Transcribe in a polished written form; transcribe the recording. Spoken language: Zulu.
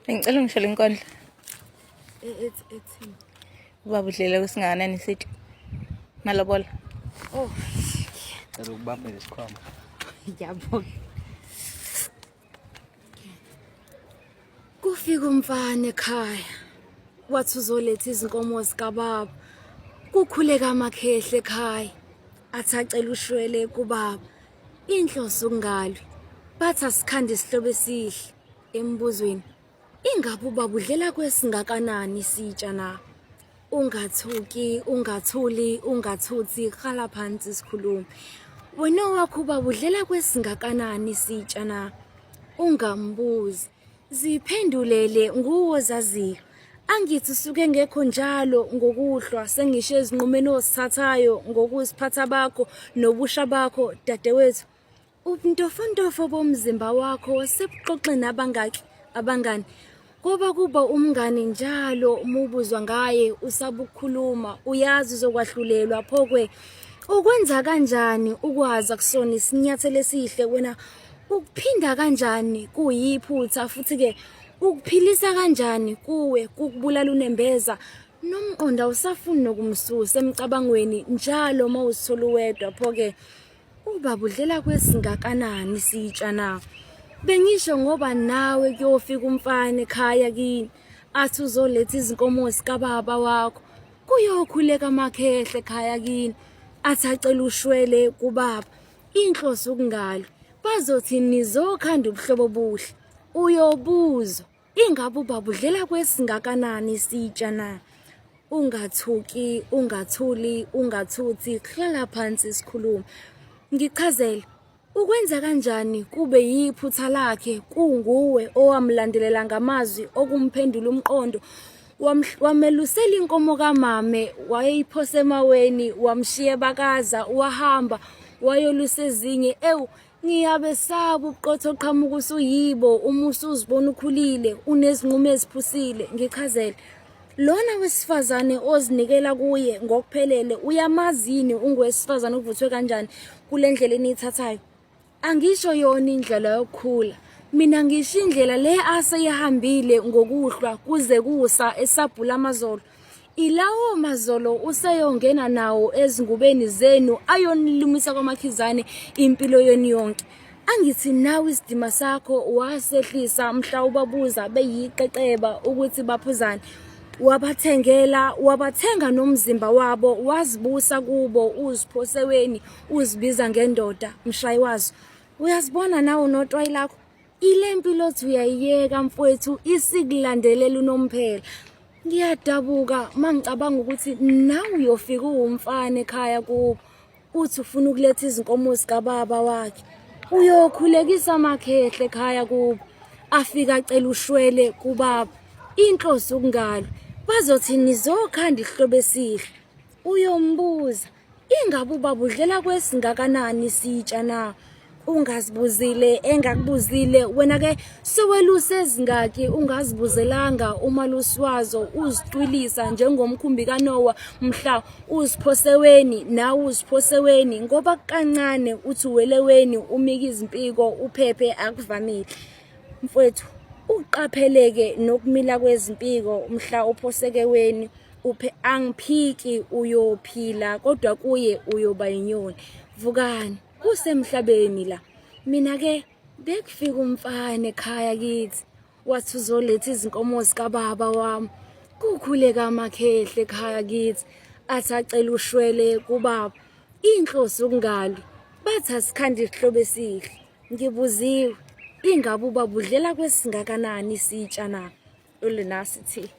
Ngicela ungishele inkondlo. Ethini? Ubaba udlela kwesingakanani isitsha? Malobola. Oh, Cela ukubambe lesikhwama. ngiyabonga. Kufika umfana ekhaya. Wathi uzoletha izinkomo zikababa. Kukhuleka amakhehle ekhaya. Athi acela ushwele kubaba. Inhloso ukungalwi. Bathi asikhande isihlobo esihle. Embuzweni, ingabe ubaba udlela kwesingakanani isitsha na? Ungathuki, ungathuli, ungathuthi, hlala phansi sikhulume. Wena owakho ubaba udlela kwesingakanani isitsha na? Ungambuzi, ziphendulele nguwo ozaziyo. Angithi usuke ngekho njalo ngokuhlwa sengisho ezinqumeni ozithathayo ngokuziphatha bakho nobusha bakho dadewethu. Ubuntofontofo bomzimba wakho sebuxoxe nabangaki abangani ngoba kuba umngani njalo uma ubuzwa ngaye usaba ukukhuluma uyazi uzokwahlulelwa phokwe ukwenza kanjani ukwazi akusona isinyathelo esihle wena ukuphinda kanjani kuyiphutha futhi-ke ukuphilisa kanjani kuwe kukubulala unembeza nomqondo awusafuni nokumsusa emcabangweni njalo uma uzithola uwedwa pho-ke Ubaba udlela kwesingakanani isitsha na? Bengisho ngoba nawe kuyofika umfana ekhaya kini athi uzoletha izinkomo zikababa wakho. Kuyokhuleka amakhehle ekhaya kini athi acela ushwele kubaba. Inhloso ukungalwi. Bazothi nizokhanda ubuhlobo obuhle. Uyobuzwa ingabe ubaba udlela kwesingakanani isitsha na? Ungathuki, ungathuli, ungathuthi, hlala phansi sikhulume. Ngichazele, ukwenza kanjani kube yiphutha lakhe kunguwe owamlandelela ngamazwi okumphendula umqondo wamelusela inkomo kamame wayeyiphose emaweni wamshiya bakaza wahamba wayolusa ezinye ewu Ngiyabesaba ubuqotho oqhamuka usuyibo uma usuzibona ukhulile unezinqumo eziphusile ngichazele lona wesifazane ozinikela kuye ngokuphelele uyamazi yini ungowesifazane uvuthwe kanjani kule ndlela eniyithathayo angisho yona indlela yokukhula mina ngisho indlela le aseyihambile ngokuhlwa kuze kusa esabhula amazolo Ilawo mazolo useyongena nawo ezingubeni zenu ayonilumisa kwamakhizane impilo yenu yonke. Angithi nawe isidima sakho wasehlisa mhla ubabuza beyiqeqeba ukuthi baphuzani. Wabathengela, wabathenga nomzimba wabo, wazibusa kubo uziphoseweni uzibiza ngendoda mshayi wazo. Uyazibona nawe unotwayi lakho. Ile mpilo othi uyayiyeka mfowethu isikulandelela unomphela. Ngiyadabuka uma ngicabanga ukuthi nawe uyofika uwumfana ekhaya kubo uthi ufuna ukuletha izinkomo zikababa wakhe. Uyokhulekisa amakhehle ekhaya kubo. Afike acela ushwele kubaba. Inhloso ukungalwi. Bazothi nizokhanda isihlobo esihle. Uyombuza Ingabe ubaba udlela kwesingakanani isitsha na? Ungazibuzile engakubuzile wena ke seweluse ezingaki ungazibuzelanga umalusi wazo uzicwilisa njengomkhumbi kaNowa mhla uziphoseweni nawe uziphoseweni ngoba kancane uthi weleweni umika izimpiko uphephe akuvamile mfowethu uqapheleke nokumila kwezimpiko mhla uphosekeweni uphe angiphiki uyophila kodwa kuye uyoba inyoni vukani kusemhlabeni la mina ke bekufika umfana ekhaya kithi wathi uzoletha izinkomo zikababa wami kukhuleka amakhehle ekhaya kithi athi acela ushwele kubaba inhloso ukungalwi bathi asikhande isihlobo esihle ngibuziwe ingabe ubaba udlela kwesingakanani isitsha na ulinasithi.